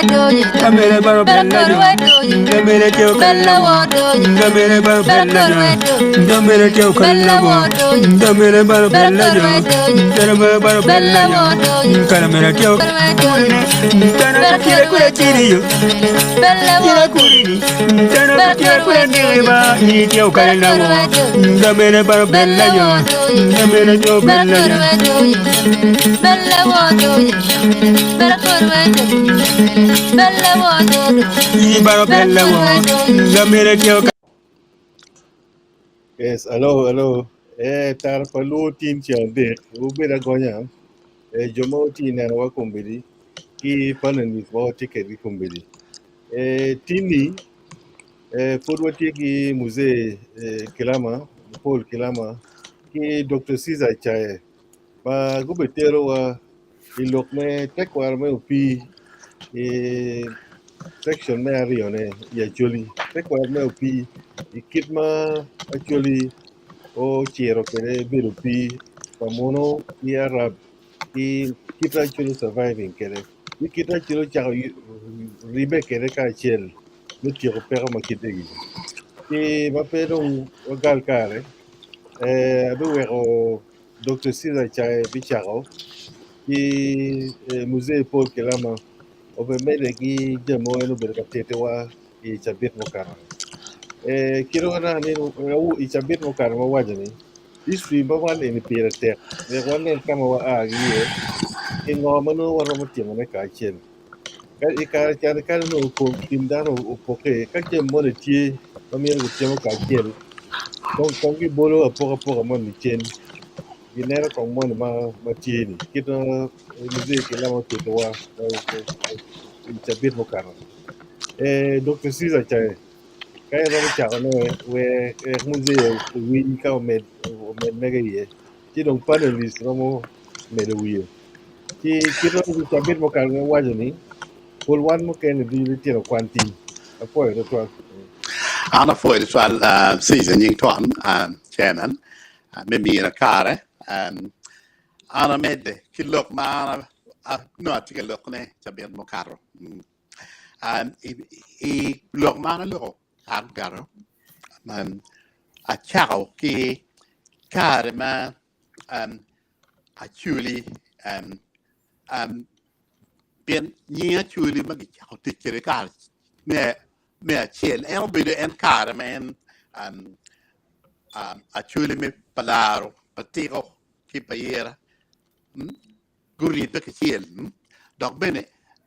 Kamere baro bella jo, kamere teo kalla wo, kamere baro bella jo, kamere teo kalla wo, kamere baro bella jo, kamere baro bella jo, kamere teo kurini, tana kutira kura chiri yo, kira kurini, tana kutira kura niri ba, ni teo kalla wo, kamere baro bella jo, kamere teo bella jo. Yes, hello, hello. Eh, tara pa luo tin ce adek, wubed agonya. Eh, jo ma watye neno wa kombeddi ki panelist ma watye kedgi kombeddi. Eh, tinni, eh, pud watye ki Muzee eh, Kilama, Paul Kilama, ki Dr. Caesar Chaye. ma gubiterowa i lok me tekwaro me opii i section me aryone i Acholi. Tekwaro me opii i kit ma Acholi ociro kwede bedo opii pa munu ki Arab ki kit ma Acholi surviving kwede ki kit ma Acholi ocako ribbe kwede kacel me tyeko peko ma kit egi. Ki ma pe dong wagal kare, eh, abiweko Dokta Caesar Chae bicako ki Muzee Paul Kilama obimedde ki jami mogo en obedo ka tittiwa i cabit mukato. Kit ma aneno ni i cabit mukato ma waco ni history ma wan eni pire tek wek wanen ka ma waa ki iye ki ngo ma nongo waromo timone kacel. I kare ca ni kadi onongo kin dano opokke ka jami moni tye ma myero gutimo kacel kong gibolo apokapoka moni cen gineno kong moni ma tye ni kit ma muzee Kilama otitowa i cabit mukato. Dokta Caesar Cae ka iromo cakone wek muzee owiny ka omed mege iye ci dong panelist romo medo wiye. Ci kit ma cabit mukato ni waco ni pol wan mukene ducu litino kwan tim. Apwoyo tutwal. An apwoyo tutwal Caesar nying twon chairman me mina kare. An amedde ki lok ma an nongo atye ka lokone cabit mukato. I lok ma an aloko kare mukato acako ki kare ma Acholi pien nying Acholi ma gicako tic kwede kare me acel en obedo en kare ma en Acholi me Palaro, Patiko ki Payira guribbe kacel dok bene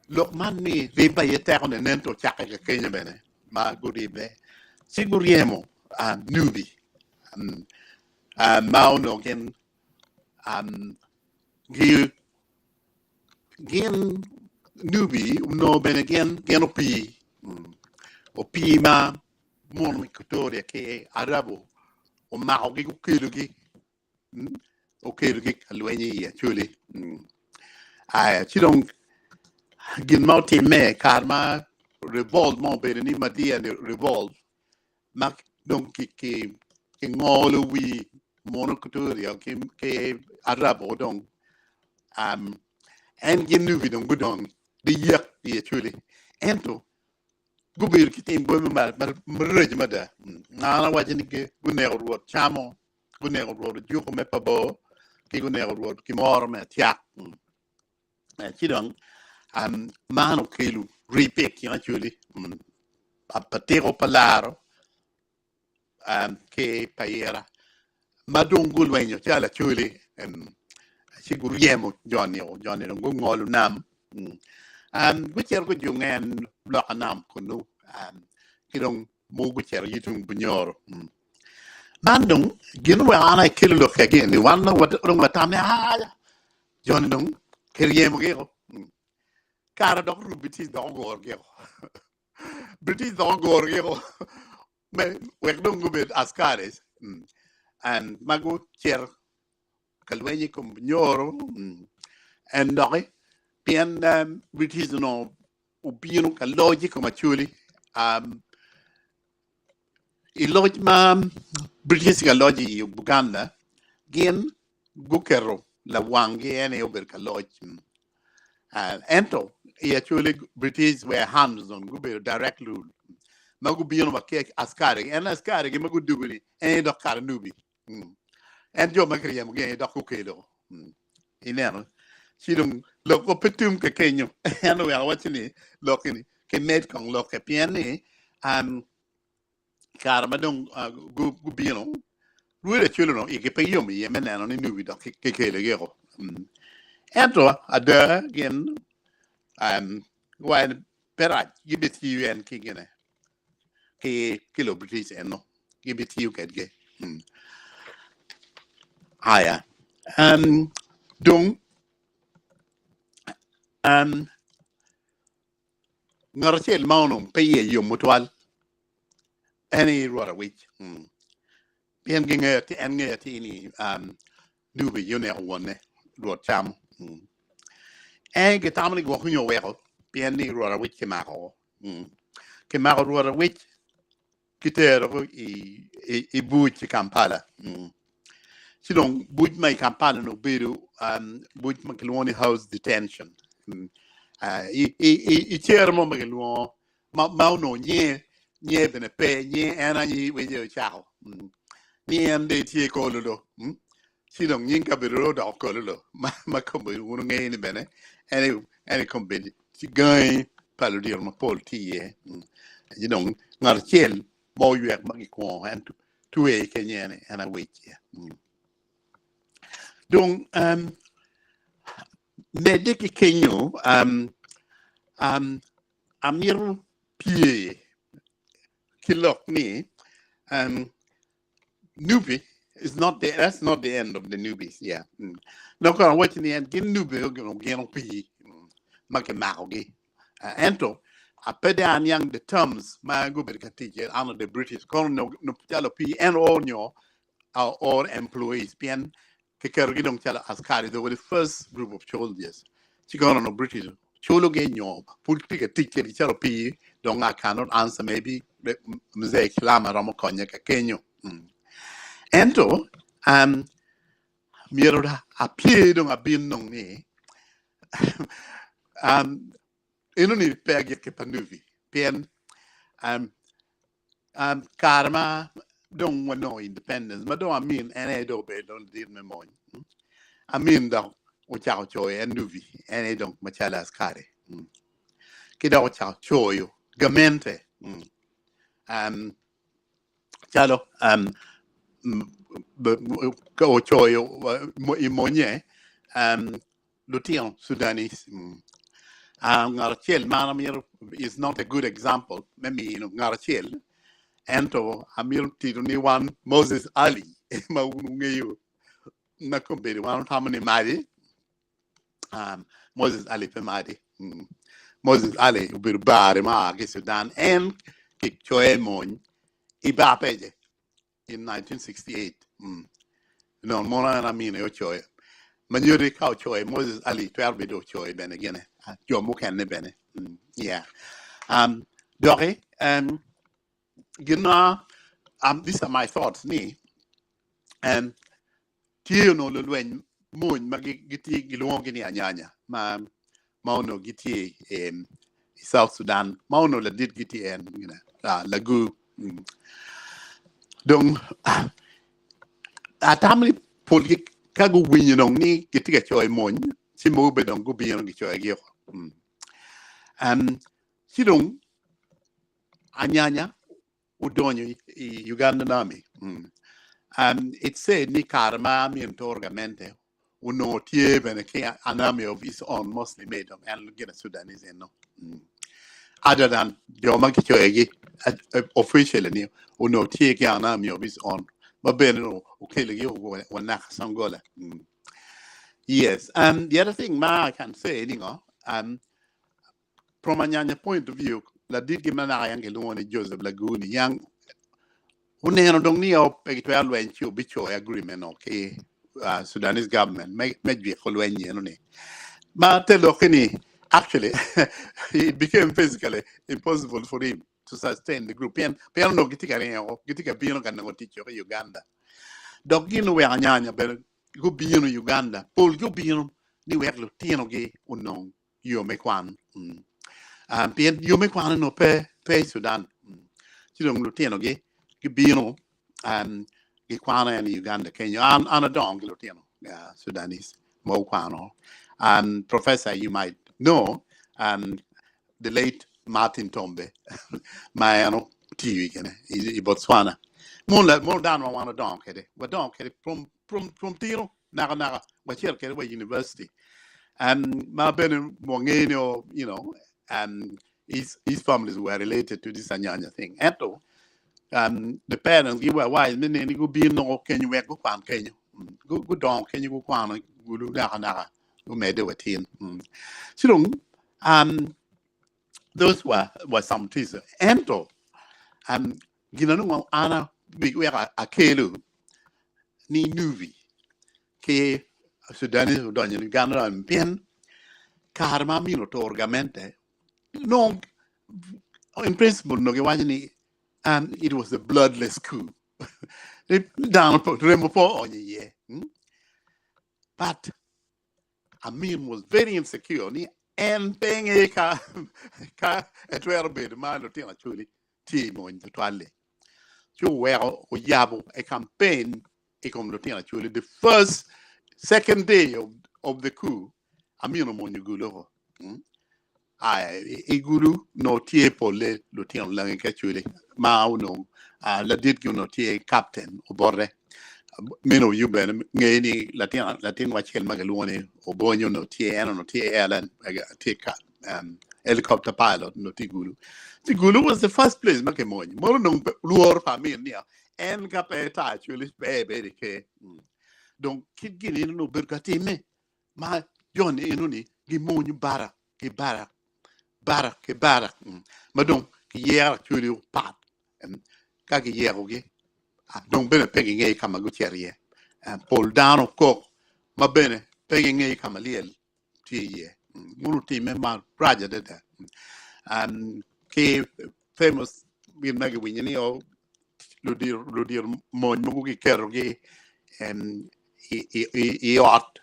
lok man ni ribbe aye tekone nen to ocakke ki kenyo bene ma guribbe ci guryemo Nubi. ma onongo gin gin nubi onongo bene gin gin opii opii ma muno Equatoria ki Arabo omakogi gukelogi okelogi ka lweny i Acholi ci dong gin ma otimme kare ma revolt mo obedo ni Madia revolt ma dong kingolo wi muno Equatoria ki Arabo dong en gin nubi dong gudong giyek i Acholi ento gubedo ki tim bwome maraco mada an awaco ni guneko Rwot Camo guneko Rwot Ojuko me Pabor ki guneko Rwot Kimoro me Atyak. Ci dong man okelo ribbe i kin Acholi pa tiko pa laro ki pa ira ma dong gulwenyo calo Acholi ci guryemo jo-ni jo-ni dong gungolo nam gucito gujunge loka nam kunu ki dong mogo gucito aye tung Bunyoro. Man dong gin oweko an aye akelo lok ki ni wan dong watamo ni aa Jo-ni dong kiryemogi-o, kare dok ru British dok ogorogi-o, British dok ogorogi-o me wek dong gubed askaris and ma gucito ka lweny i kom Nyoro and doki pien British onongo obino ka loc i kom Acholi i loc ma British tye ka loc i Buganda gin guketo lawanggi en aye obedo ka loc ento I Acholi British were hands on gubedo direct rule ma gubino wa ki askari en askari gi ma gudugo ni en dok kare nubi en jo ma kiryemo gi en dok gukelo ineno ci dong lok pe tum ka kenyo en oweko waco ni lok ni kimed kong lokke pien ni kare ma dong gubino Rwed Acholi onongo igi pe yom iye me neno ni nubi dok kikelogi oko. Ento ada gin guwaco ni pe rac gibitiyo en ki gine ki Lubritic eno gibitiyo kedgi. Aya dong ngat acel ma onongo pe iye yom tutwal en aye Rwot Awic pien gingeyo en ngeyo atir ni Nubi aye oneko wonne Rwot camo. En gitamo ni gwok nyo oweko pien ni Rwot Awic kimako kimako Rwot Awic kitero i buc i Kampala. Ci dong buc ma i Kampala ni obedo buc ma kilwongo ni house detention i cere mo ma kilwongo ma onongo nyer nyer bene pe nyer en aye winyo ocako ni en dong etye kololo ci dong nying kabedo dong odoko kololo ma kombeddi wun wungeyo ni bene en i kombeddi ci gangi pa ludito mapol tye iye ci dong ngat acel ma oywek ma gikwongo en twe kenyo en awic dong medde ki kenyo Amito pye ki lok ni newbie is not the that's not the end of the newbies yeah dong kono awaci ni en gin newbie gin opii ma kimakogi ento pe dong aniang the terms ma gubedo ka tic kwede under the British kono calo opii en o nyo or employees pien Kiketogi dong calo askari, they were the first group of soldiers. Ci kono onongo British culogi nyo pud tye ka tic kwedgi calo opii, dong I cannot answer maybe Mzee Kilama romo konye ka kenyo. Ento um, myero apye dong abin dong ni um, enoni pe agikki pa Nubi pien um, Kare ma dong wanongo independence ma dong Amin en aye dong obedo dong ladit me mony, Amin dok ocako coyo en Nubi en aye dong macalo askari ki dok ocako coyo gamente calo ocoyo i monye lutino Sudanese. Ngat acel ma an amito is not a good example me mino ngat acel ento amito tito ni wan Moses Ali ma wun wungeyo ma kombeddi wan watamo ni madi Moses Ali pe madi. Moses Ali obedo bari ma oa ki i Sudan en kicoye i mony i bar pece in 1968 no mono en amine ocoyo ma nyuti ka ocoyo Moses Ali twero bedo ocoyo bene gine jo mukene bene yeah doki gin ma these are my thoughts ni tye onongo lulweny mony ma gitye gilwongogi ni anyanya ma ma onongo gitye i South Sudan ma onongo laditgi tye en Lagu. Dong atamo ni polgi ka guwinyo dong ni gitye ka coyo mony ci mogo bene dong gubino gicoyogi oko. Ci dong anyanya odonyo i Ugandan Army. It's said ni kare ma Amin turo gamente onongo tye bene ki an army of his own mostly made of en gin Sudanese eno. Other than jo ma kicoyogi officially ni onongo tye ki an army of his own ma bene okelogi wa naka Sangola. Yes, the other thing ma I can say ni ngo, From anyanya point of view, laditgi ma naka yang kilwongo ni Joseph Laguni yang oneno dong ni o pe gitwero lweny ci obicoyo agreement o ki Sudanese government me jwiko lweny eno ni. Ma te lokke ni actually it became physically impossible for him to sustain the group pien pien onongo gitye ka ringo gitye ka bino ka nongo tic i Uganda. Dok gin oweko anyanya bene gubino Uganda, polgi obino ni wek lutinogi onong. yo me kwan. Mm. Um, pien yo me kwan onongo pe pe i Sudan. Mm. Ci dong lutinogi gibino um, gikwano en i Uganda kenyo. An, an adongo ki lutino uh, Sudanese ma okwano. Um, professor, you might know um, the late Martin Tombe ma en otiyo i kene i, i Botswana. Mon la mon dano ma wan odongo kwede. Wadongo kwede from from from tiro naka naka wacito kwede wa university. Um, ma bene wangeyo ni oh, you know, um, his, his families were related to this Anyanya thing. Ento, um, the parents gi were wise me neni gubin nongo kenyo wek gukwan kenyo. Mm. Gu- Gudongo kenyo gukwano gulu naka naka gumedde wa tin. Mm. Ci dong, um, those were, were some things. Ento, um, gin anongo an a- wek akelo ni Nubi ki Sudanese odonyo i Uganda pien kare ma Amin oturo gamente nongo in principle nongo giwaco ni um, it was a bloodless coup. Ni dano po- remo po oonyo iye. Mm? But Amin was very insecure ni en pe nge ka ka etwero bedo ma lutino Acholi tye i mony tutwal-li. Ci oweko oyabo a campaign i kom lutino Acholi the first second day of, of the coup Amin omonyo Gulu oko. Mm? Ai, i Gulu onongo tye polle lutino langi ki Acholi ma onongo ah, laditgi onongo tye captain obote. Meno oyu bene ngeyo ni latin latin acel ma kilwongo ni Obonyo onongo tye en onongo tye airline eh, tye ka um, helicopter pilot onongo tye i Gulu. Ci Gulu was the first place ma kimonyo. Mono onongo pe- lworo pa Amin niya en ka pe eta Acholi pe ebedo i ker. Mm. Dong kit gin eno onongo obedo ka timme ma joni eno-ni gimonyo barak ki barak, barak ki barak, mm, ma dong giyero Acholi pat. Mm, Ka giyekogi, ah, dong bene pe gingeyo ka ma gucito iye. Ah, Pol dano kok ma bene pe gingeyo ka ma lyel tye iye. Mm, Mono otimme marac adada. Mm. Um, ki famous gin ma giwinyo ni oh, ludito ludito mony mogo giketogi em, i, i, i, i ot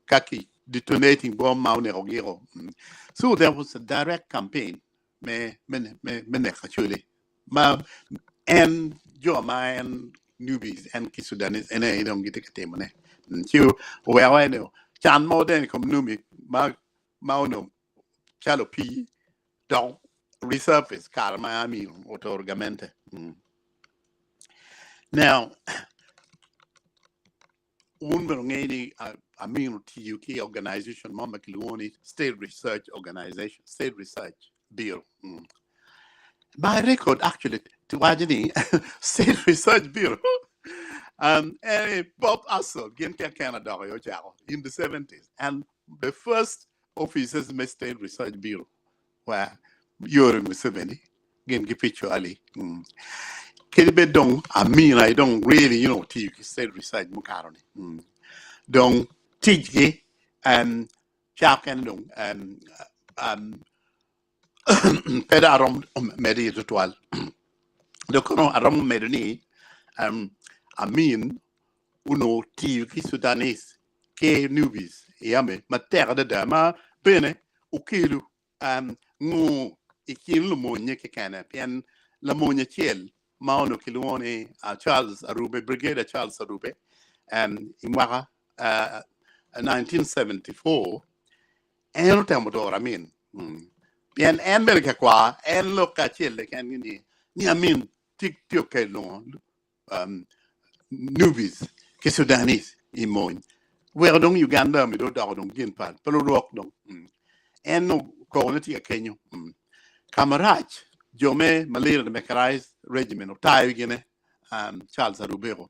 ka ki detonating bomb ma oneko giko. Mm. So there was a direct campaign me me me me neko Acholi ma en jo ma en newbies en ki Sudanese en aye dong gitye ka timone. Mm, Ci oweko en can mo den i kom newbie ma ma onongo calo pii dok resurface kare ma Amin otoro gamente. Mm. Now, un bene wungeyo ni uh, Amin otiyo ki organization mo ma kilwongo ni State Research Organization, State Research Bureau. Mm. My record actually tiwaco ni State Research Bureau um, eh, Bob Russell gin keken odoko i ocako in the 70s and the first officers me State Research Bureau were Yoweri Museveni gin ki Picho Ali. Mm. Kadi bed dong Amin I don't really you know tiyo ki State Research mukato ni. Mm. Dong ticgi um, cak kene dong um, um, pe dong arom medo iye tutwal. Dong kono aromo medo ni um, Amin onongo tiyo ki Sudanese ki Nubis i ame matek adada ma bene okelo um, ngur i kin lumonye kekene pien lamony acel ma onongo kilwongo ni uh, Charles Arube, Brigadier Charles Arube um, i mwaka uh, 1974 en otemo doro Amin mm. pien en bene kakwar en lok kacel keken ni ni Amin tye tye okelo um, Nubis ki Sudanese i mony weko dong Uganda mi dong odoko dong gin pa pa lurok dong mm. En okoko ni tye ka kenyo mm. Ka marac jo me Malaria Mechanized Regiment otayo gine um, Charles Arubeko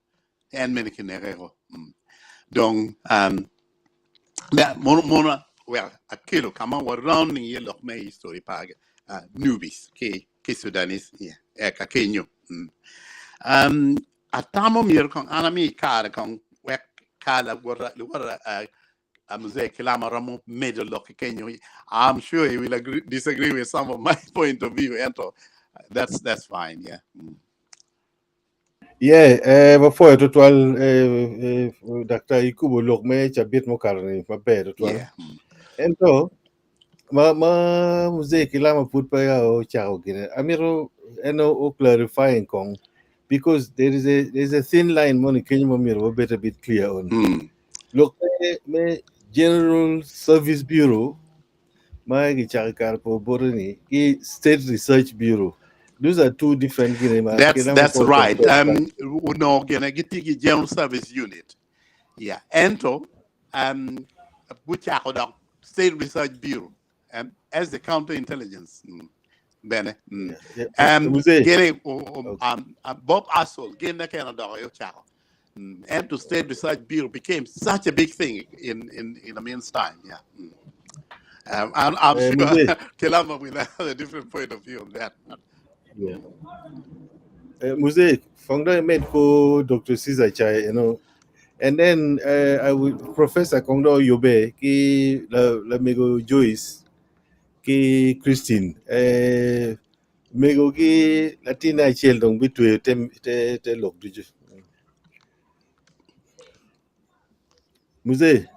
en mene kinekeko mm. Dong um, mono mono wek akelo ka ma warounding iye lok me history pa uh, Nubis ki ki Sudanese yeah, eh, ka kenyo mm. Um, atamo myero kong an ami kare kong wek kala wota wota uh, Mzee Kilama romo medo lok ki kenyo. I'm sure he will agree, disagree with some of my point of view. Ento, that's that's fine. Yeah. Mm. Yeah, eh, wapwoyo tutwal eh, eh, Dr. Ikubo lok me cabit mukato ni maber tutwal. Yeah. Mm. Ento Ma ma mzee Kilama pud pe ochako gine. Amito en o clarifying kong because there is a thin line moni kenyo ma myero wabed a bit clear on. Lok me General Service Bureau ma gichako i kare pa Obote ni ki State Research Bureau. Those are two different gine ma That's Kilama that's ko right. compare. Onongo gine gitye ki General Service Unit. Yeah. Ento guchako dok State Research Bureau as the counter intelligence. Bene. Yeah. Mzee. Gene Okay. Bob Asol gin kene dok aye ochako. And to State Research Bureau became such a big thing in Amin's time. Yeah. I'm sure Mzee. Kilama will have a different point of view on that. Yeah. Mzee, Fongdo met ko Dr. Caesar Chai. And then I would Professor Kongdo Yobe ki la mego Joyce ki Christine mego ki latina achiel dong bitweyo te te te lok ducu. Mzee,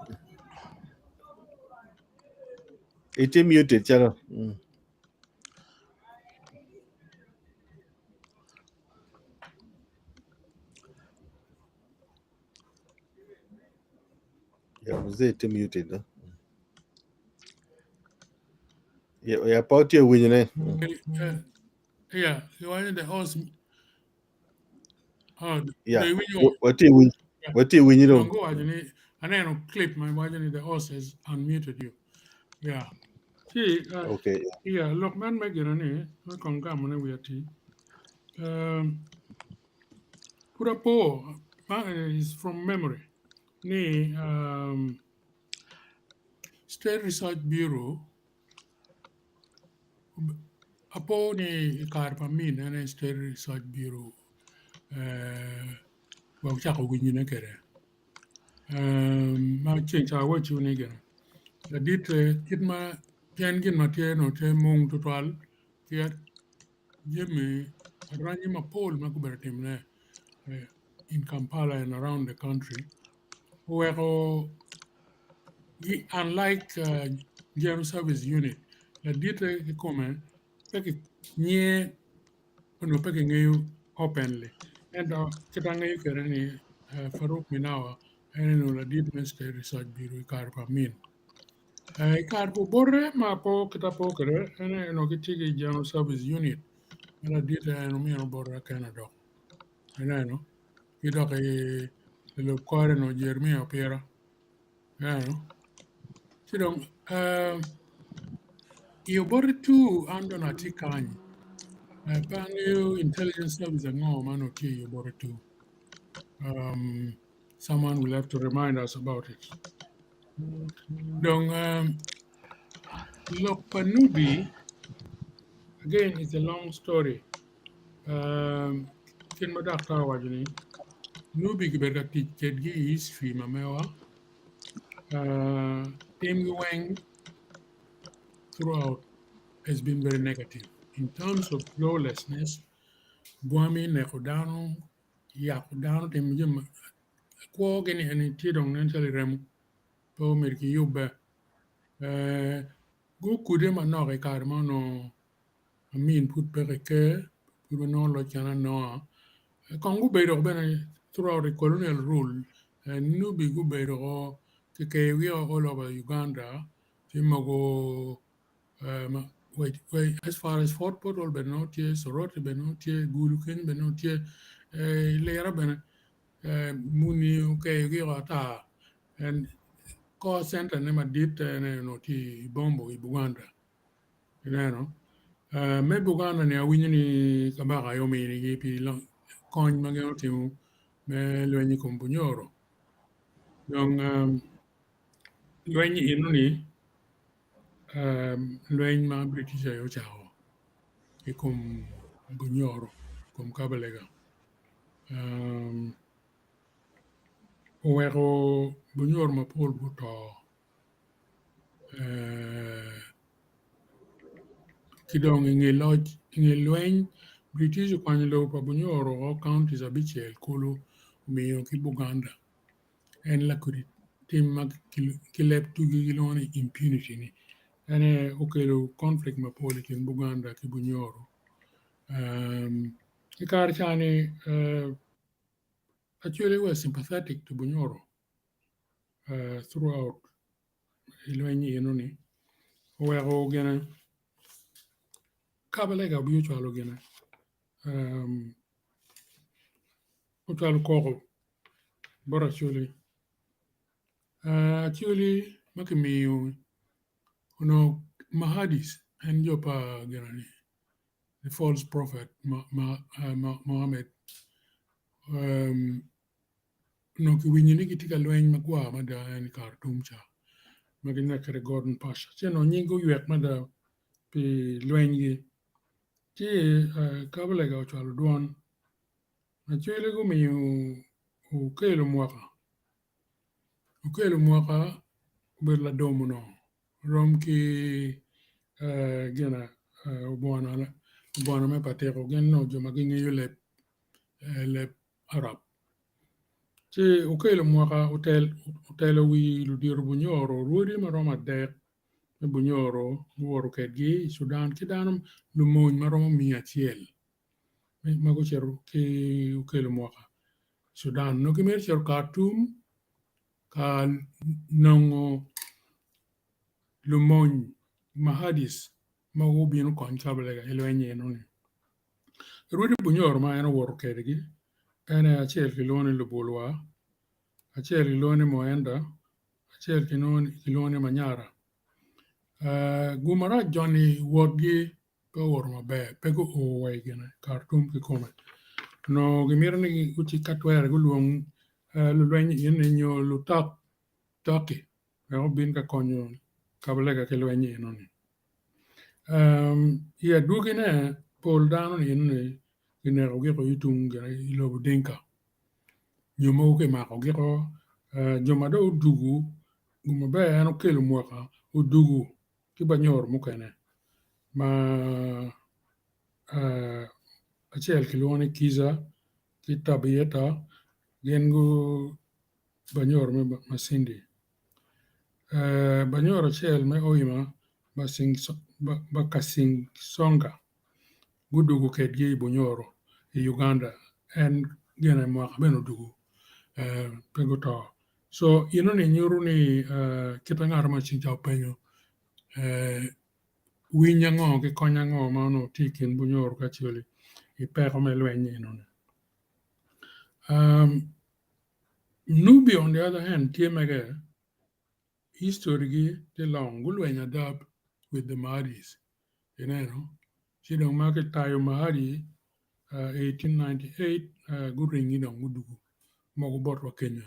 ite muted chalo. Yeah, mzee ite muted. No? Yeah, pauti winyo ne. Yeah, you want the host. Oh, Yeah. the winyo. Wati winyo. Wati winyo Don't dong. go actually. Aneno clip my watching the host has unmuted you. Yeah. See, Okay. yeah, look, man, make it any. I can come on we are tea. Purapo is from memory. Ni State Research Bureau apo ni kar pa min ene State Research Bureau wa chako winyo ne kere. Ma chieng cha wacho ni gene. Ladit kit ma pien gin ma tye no tye mung tutwal kiet jami aranyi mapol ma gubedo timne in Kampala and around the country. Oweko unlike General Service Unit, ladite kikome pe ki nye ono pe kingeyo openly. Ento kita ngeyo kere ni Farouk Minawa en ono ladit me State Research Bureau i kare pa min. I kare pa Obote ma po kita po kede en ono gitye ki General Service Unit ma ladite en omyero Obote kene dok. Ineno ki dok i lub kore no Jeremia Opira. Ineno ci dong i Obote 2 an dong atye kany pe angeyo intelligence service ango ma onongo tye i Obote 2. Someone will have to remind us about it. Dong lok pa Nubi again it's a long story. Kit ma daktar owaco ni Nubi kibedo ka tic kedgi i history ma mewa timgi weng throughout has been very negative in terms of lawlessness. Bwami neko dano, yako dano timo jami kwogi ni eni tye dong nen calo iremo pe omyero kiyubbe. Gukude manok i kare ma onongo Amin pud peke ker pud wanongo loc can anonga. Kong gubedo bene throughout the colonial rule Nubi gubedo ko kikeyogi all over Uganda ci mogo as far as Fort Portal bene nongo tye, Soroti bene nongo tye, Gulu kenyo bene nongo tye, Lira bene muni okeyogi ata and core center ne madit ene onongo tye i Bombo i Buganda. Ineno me Buganda ni awinyo ni kabaka aye ominigi pi kony ma gin otimo me lweny i kom Bunyoro. Dong lweny eno-ni lweny ma British aye ocako i kom Bunyoro, i kom Kabalega. Oweko Bunyoro mapol guto ki dong i nge loc i nge lweny British okwanyo lobo pa Bunyoro woko counties abicel kulu omiyo ki Buganda en lakodi tim ma ki leb tugi gilwongo ni impunity ni. En aye okelo conflict mapol i kin Buganda ki Bunyoro. I kare ca-ni Acholi were sympathetic to Bunyoro throughout i lweny eno-ni oweko gine Kabalega obino ocwalo gine ocwalo koko bot Acholi. Acholi ma kimiyo onongo Mahadis en jo pa gin-ni the false prophet Mohammed onongo kiwinyo ni gitye ka lweny magwar mada en i Khartoum ca ma gineke kwede Gordon Pasha ci onongo nyinggi oywek mada pi lwenygi ci Kabalega ocwalo dwon Acholi gumiyo okelo mwaka okelo mwaka obedo ladom onongo rom ki gina obwana me patiko gin onongo jo ma gingeyo leb Arab ci okelo mwaka otelo wi ludito Bunyoro rwodi ma romo adek me Bunyoro guwoto kwedgi i Cudan ki dano lumony ma romo miya acel ma gucito ki okelo mwaka i Cudan nongo gimito cito Khartoum ka nongo lumony Mahadis ma gubino kony Kabalega i lweny eno-ni. Rwodi Bunyoro ma en owoto kwedgi en aye acel kilwongo ni Lubulwa, acel kilwongo ni Muenda, acel kilwongo ni Manyara. Gumarac joni wotgi pe owoto maber, pe guo wa i gine Khartoum kikome. Onongo gimito ni gucit ka twere gulwong lulweny eni nyo lutok Turkey wek obin ka konyo Kabalega ki lweny eno-ni. I adwogine, pol dano ni eno-ni kineko giko i tung i lobo Dinka nyo mogo kimako giko jo ma dong odugu maber en okelo mwaka odugu ki banyoro mukene ma acel kilwongo ni Kiza ki Tabieta gin gu banyoro me Masindi. Banyoro acel me Hoima Bakasingsonga gudugo kedgi i Bunyoro i Uganda en gine mwaka bene odugo pe guto. So enoni nyuto ni kit ma ngat mo ceng ca openyo winy ango ki kony ango ma onongo tye i kin Bunyoro ki Acholi i peko me lweny enoni. Nubi on the other hand tye mege history gi tye long gulwenyo ada with the Mahadis ineno ci dong ma kitayo Mahadi 1898 guringi dong gudugo mogo botwa kenyo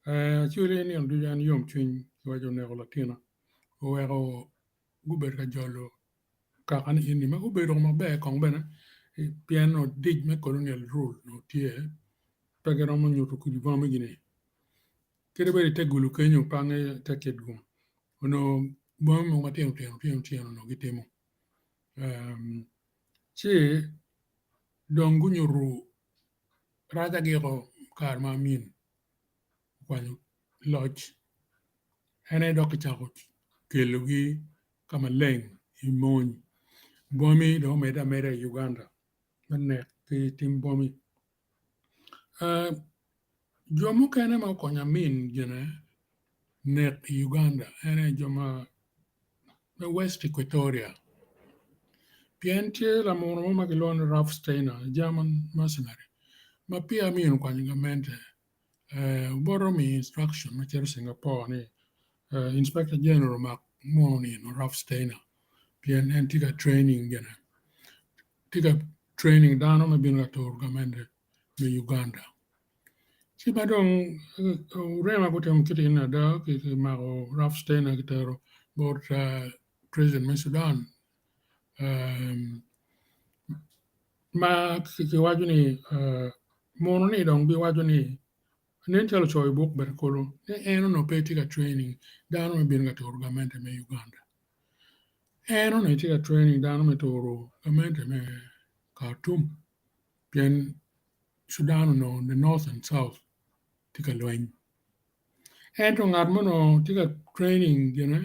Acholi nino ducu en yom cwiny kiwaco oneko latina oweko gubedo ka jolo kaka ni eni ma gubedo maber kong bene pien onongo dic me colonial rule onongo tye pe giromo nyuto kodi bwami ni kadi bed ite gulu kenyo pange ite kitgum onongo bwami mogo matino tino tino tino onongo gitimo ci dong gunyuto rac agiko kare ma Amin okwanyo loc en aye dok kicako kelogi ka maleng i mony bwami dong omedde ameda i Uganda me nek ki tim bwami. Jo mukene ma okonyo Amin gine nek i Uganda en aye jo ma me West Equatoria pien tye lamunu mo ma kilwongo ni Ralph Steiner German mercenary ma peya Amin okwanyo gamente oboto omiyo instruction me cito Singapore ni Inspector General omak munu ni Ralph Steiner pien en tye ka training gine tye ka training dano me bino ka turo gamente me Uganda. Ci ma dong orema gutimo kit eni ada kimako Ralph Steiner kitero bot president me Sudan ma kiwaco ni munu ni dong biwaco ni nen calo ocoyo buk bene kulu ni en onongo pe tye ka training dano me bino ka turo gamente me Uganda. En onongo tye ka training dano me turo gamente me Khartoum pien Sudan onongo the north and south tye ka lweny. Ento ngat ma onongo tye ka training gine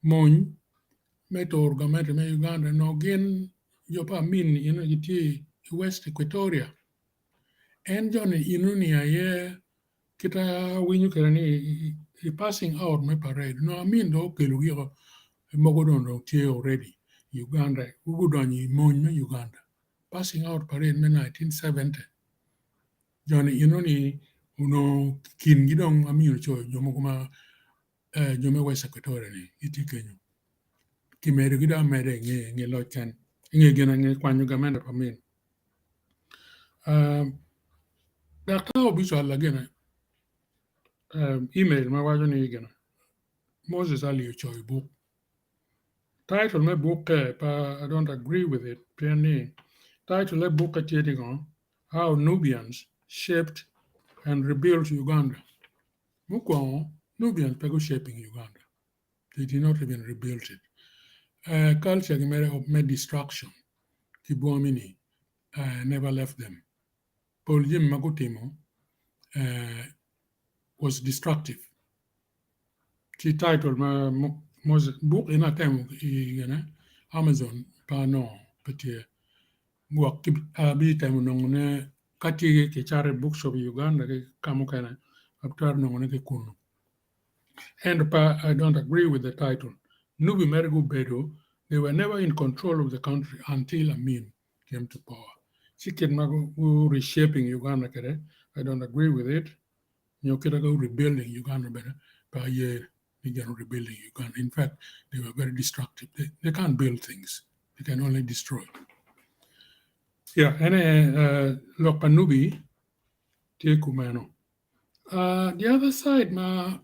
mony. me turo gamente me Uganda onongo gin jo pa Amin eno gitye i West Equatoria. En joni enoni aye kita awinyo kwede ni i passing out me parade onongo Amin dong okelo giko mogo dong dong tye already i Uganda gudonyo i mony me Uganda. Passing out parade me 1970 joni enoni onongo kingi dong Amin ocoyo jo mogo ma jo me West Equatoria ni gitye kenyo kimedogi dong ameda i nge loc ken i nge gin nge kwanyo gamente pa Amin. Daktar obicwalo gine email ma waco ni gine Moses Ali ocoyo buk title me bukke pe I don't agree with it pien ni title me bukke tye ni ngo How Nubians Shaped and Rebuilt Uganda. Mukwongo, Nubians pe gu shaping Uganda. They did not even rebuild it. Culture gi mere me destruction ki bwomi ni never left them. Pol jami ma gutimo was destructive. Ci title ma Moses book eni atemo i gine Amazon pe anongo pe tye. Gwok abitemo nongo ne ka tye kicato i bookshop i Uganda ki ka mukene atwero nongone ki kunu. Ento pe I don't agree with the title. Nubi mere gubedo they were never in control of the country until Amin came to power. Ci kit ma gu reshaping Uganda kwede I don't agree with it nyo kit ma gu rebuilding Uganda bene pe aye ni gin rebuilding Uganda. In fact, they were very destructive. They can't build things. They can only destroy. Yeah, ene lok pa Nubi tye kumeno. The other side ma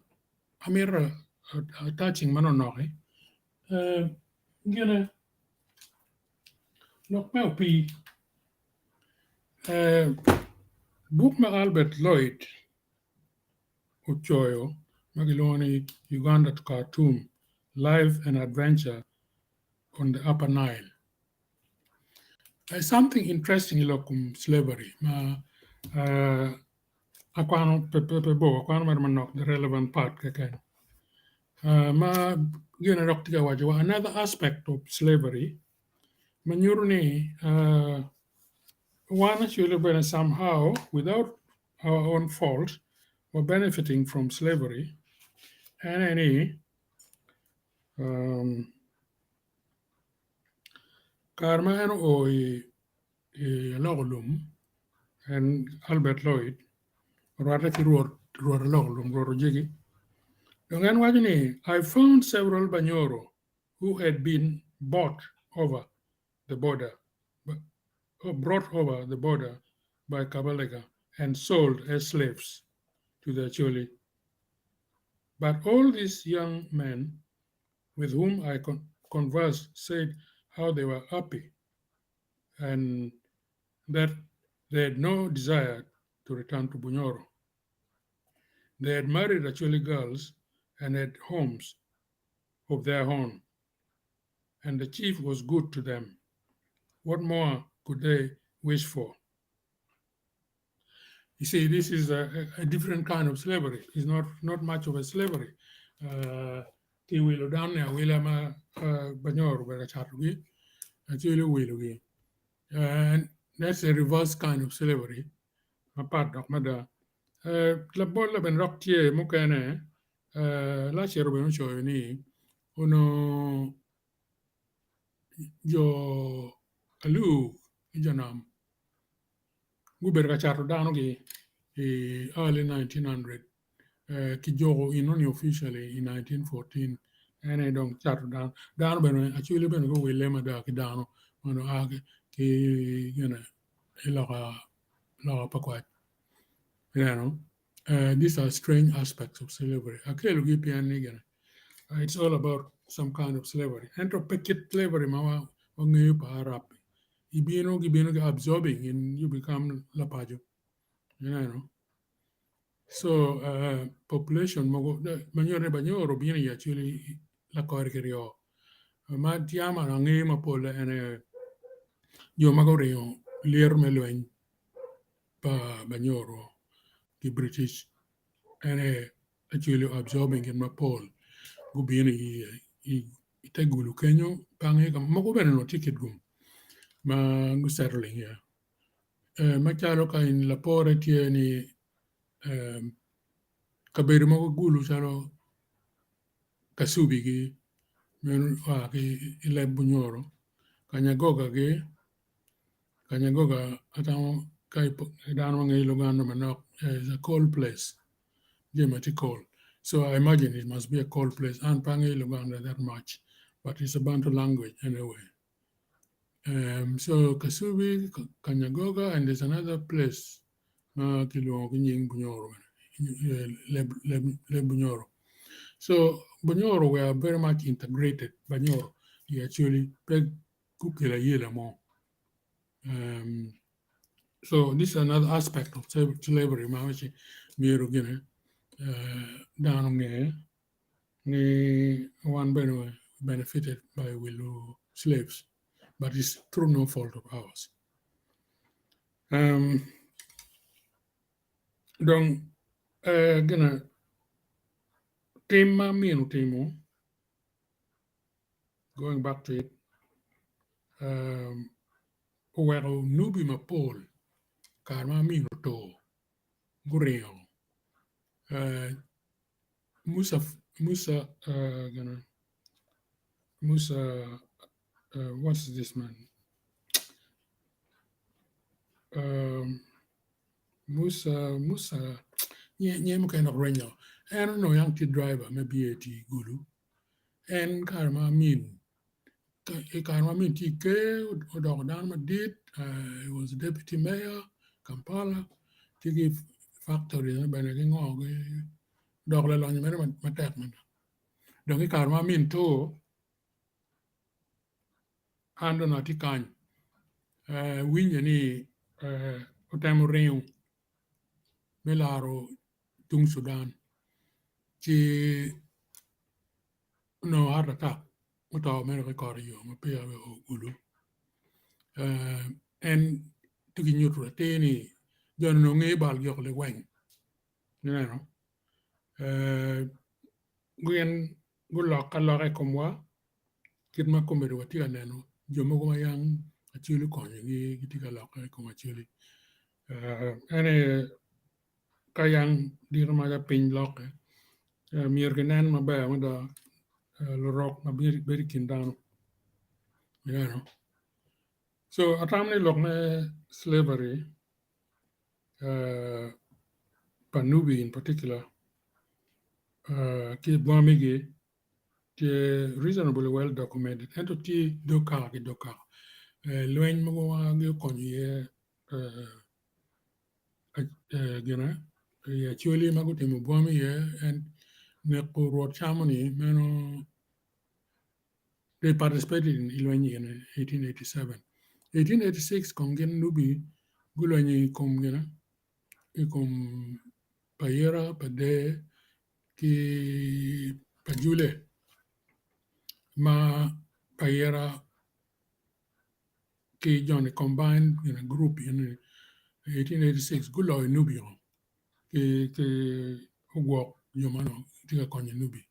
amito touching manonoki gine lok me opii. Buk ma Albert Lloyd ocoyo ma kilwongo ni Uganda to Khartoum, Life and Adventure on the Upper Nile. There's something interesting i lok kom slavery ma akwano pe pe bor akwano mere manok the relevant part keken. Ma gin dok tye ka waco wa another aspect of slavery ma nyuto ni wan actually bene somehow without our own fault were benefiting from slavery en aye ni kare ma en oo i aloko lum en Albert Lloyd orwatte ki rwot aloko lum rwot ojigi dong en waco ni I found several Banyoro who had been bought over the border brought over the border by Kabalega and sold as slaves to the Acholi. But all these young men with whom I conversed said how they were happy and that they had no desire to return to Bunyoro. They had married Acholi girls and had homes of their own, and the chief was good to them. What more could they wish for? You see, this is a different kind of slavery. It's not much of a slavery. Ki wilo dano ni awila ma Banyoro obedo ka catogi, Acholi owilogi. And that's a reverse kind of slavery mapat dok mada. Labol bene dok tye mukene, Lacero bene ocoyo ni onongo jo Alur ki jo nam gubedo ka cato danogi i early 1900 ki joko enoni officially i 1914 en aye dong cato dano. Dano bene Acholi bene guwile mada ki dano ma dong a ki gine i loka Pakwach. Ineno? These are strange aspects of slavery. Akelogi pien ni gine it's all about some kind of slavery. Ento pe kit slavery ma wangeyo pa Arab. Ibino gibino ki absorbing and you become lapaco. Ineno? So population mogo manyuto ni Banyoro obino i Acholi lakore ki ryo. Ma tyama angeyo mapol en aye jo ma guringo lyeto me lweny pa Banyoro ki British en aye Acholi absorbing gin mapol gubino i. I te Gulu kenyo pe angeyo ka mogo bene onongo tye Kitgum ma gu settling iye macalo ka in lapore tye ni kabedo mogo Gulu calo Kasubi gi meno oa ki i leb Bunyoro, Kanyagoga gi Kanyagoga atamo ka dano ma ngeyo Luganda manok is a cold place jami ma tye cold so I imagine it must be a cold place an pe angeyo Luganda that much but it's a Bantu language anyway so Kasubi, Kanyagoga and there's another place ma kilwongo ki nying Bunyoro bene leb Bunyoro so Bunyoro we are very much integrated Banyoro i Acholi pe gukelo ayela mo so this is another aspect of slavery ma waci myero gine dano onge ni wan bene benefited by wilo slaves but it's through no fault of ours. Dong gine tim ma min otimo going back to it oweko nubi mapol kare ma min oto guringo Musa Musa gine Musa what's this man Musa Musa nyinge mukene dok rwenyo en onongo yam tye driver me BAT Gulu en kare ma amin i kare ma amin tye i ker odoko dano madit he was deputy mayor Kampala tye ki factory ne bene ki ngo odoko lalonyo mere matek mada dong i kare ma amin to an dong atye kany winye ni otemo ringo me laro tung Sudan ci onongo heart attack oto mere ki kore yo ma peya ogulu en tye ki nyuto atir ni joni onongo ngeyo bal giko liweng ineno gin gulokke aloka i komwa kit ma kombeddi watye ka neno jo mogo ma yam Acholi okonyogi gitye ka lokke i kom Acholi en aye ka yam diro ma piny lokke myero kinen maber mada lurok ma bedo i kin dano ineno so atamo ni lok me slavery pa Nubi in particular ki bwamigi tye reasonably well documented ento tye dog kaka ki dog kaka lweny mogo ma gukonyo iye gine i Acholi ma gutimo bwami iye en neko Rwot Camo-ni meno they participated in lweny in 1887. 1886 kong gin Nubi gulwenyo i kom gine i kom Payira, Pader ki Pajule ma Payira ki joni combined in a group in 1886 guloyo Nubi o ki ogwok jo ma onongo tye ka konyo Nubi.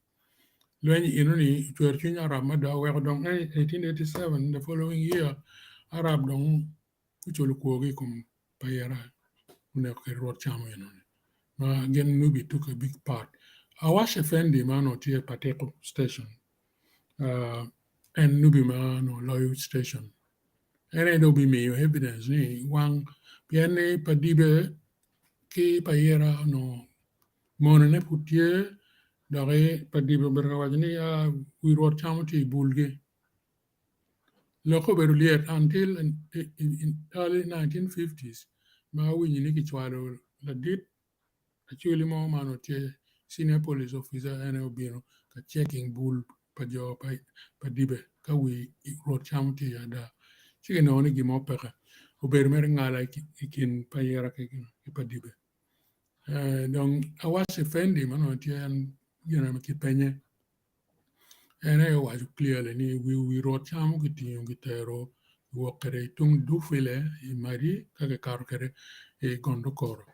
Lweny enoni ocwero cwiny Arab mada oweko dong 1887 the following year Arab dong guculo kwogi i kom Payera oneko kwede Rwot Camo enoni ma gin Nubi took a big part. Awash Effendi ma onongo tye Patiko station en Nubi ma onongo loyo station en aye dong obimiyo evidence ni wang pien ni Padibe ki Payera onongo monone pud tye doki Padibe obedo ka waco ni wi Rwot Camo tye i bulgi. Lokke obedo lyet until in early 1950s ma awinyo ni kicwalo ladit Acholi mo ma onongo tye senior police officer en aye obino ka checking bul pa jo pa Dibe ka wi Rwot Camo tye iye ada ci kinongo ni gin mo peke obedo mere ngala i kin Payira ki Padibe. Dong Awaci Effendi ma onongo tye en gin ma kipenye En aye owaco clearly ni wi Rwot Camo kitingo kitero kiwok kwede i tung Dufile i Madi ka kikato kwede i Gondokoro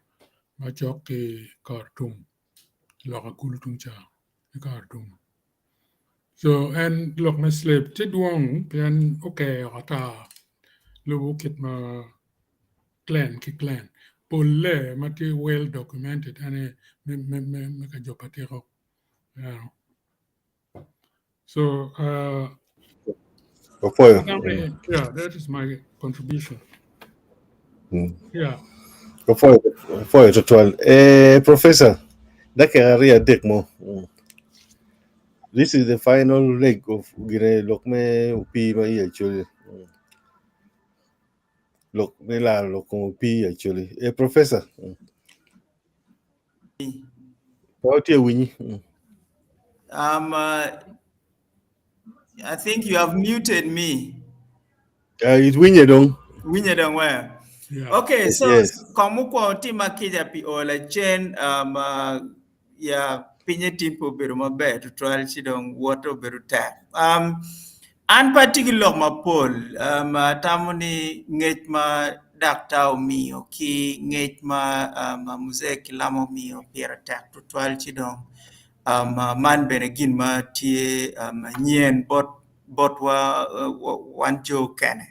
macok ki Khartoum loka kulu tung ca ki Khartoum. So en lok me slave tye dwong pien okeyo ata lubo kit ma clan ki clan polle ma tye well documented ene me ka jo pa Tiko. Yeah. So Opwoyo. yeah, that is my contribution. Yeah. Opwoyo, opwoyo tutwal. Eh, Professor, dakika 23 mo. This is the final leg of gine lok me opii ma i Acholi. Lok me laro lok kom opii i Acholi. Eh, Professor. Pe watye winyi. I think you have muted me. It winye dong. Winye dong where? Yeah. Okay, so Yes. kong mukwongo tima kica pi olo acen ya pinye tim pe obedo maber tutwal ci dong wote obedo tek. An pe atye ki lok mapol atamo ni ngec ma daktar omiyo ki ngec ma Mzee Kilama omiyo pire tek tutwal ci dong man bene gin ma tye nyen botwa wan jo okene.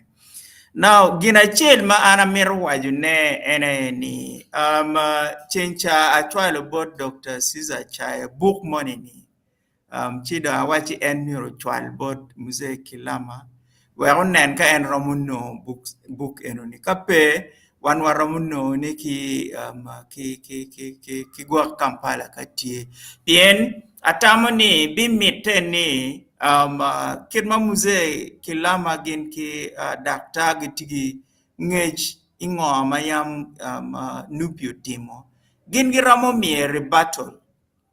Now gin acel ma an amito wacone en aye ni ceng ca acwalo bot Dr. Caesar Chaya buk moni ni ci dong awacci en myero ocwal bot Mzee Kilama wek onen ka en romo nongo buk enoni ka pe wan waromo nongone ki gwok Kampala ka tye pien atamo ni bimitte ni kit ma Mzee Kilama gin ki daktar gitye ki ngec i ngo ma yam Nupi otimo gin giromo miye rebuttal.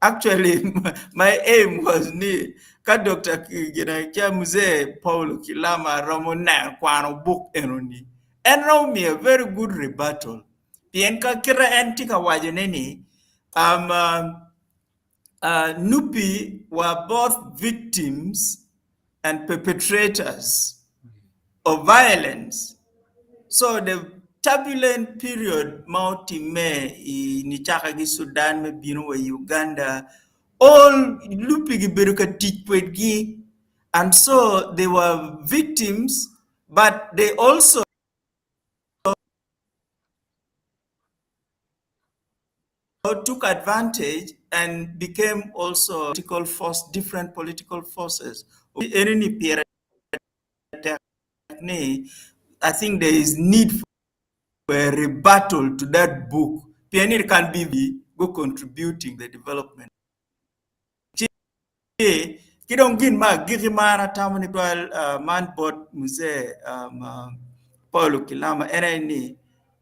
Actually, my aim was ni ka Dr. Gina Mzee Paulo Kilama romo neno kwano buk enoni en romo miye very good rebuttal pien ka kite en tye ka wacone ni Nupi were both victims and perpetrators of violence. So the turbulent period ma otimme i nicaka ki Sudan me bino wa i Uganda, all Lupi gibedo ka tic kwedgi and so they were victims but they also took advantage and became also political force, different political forces. Enini pire tek ni I think there is need for a rebuttal to that book. Pien it can be go contributing the development. Ci ki dong gin ma agikki ma an atamo ni twal man bot Mzee Paulo Kilama en aye ni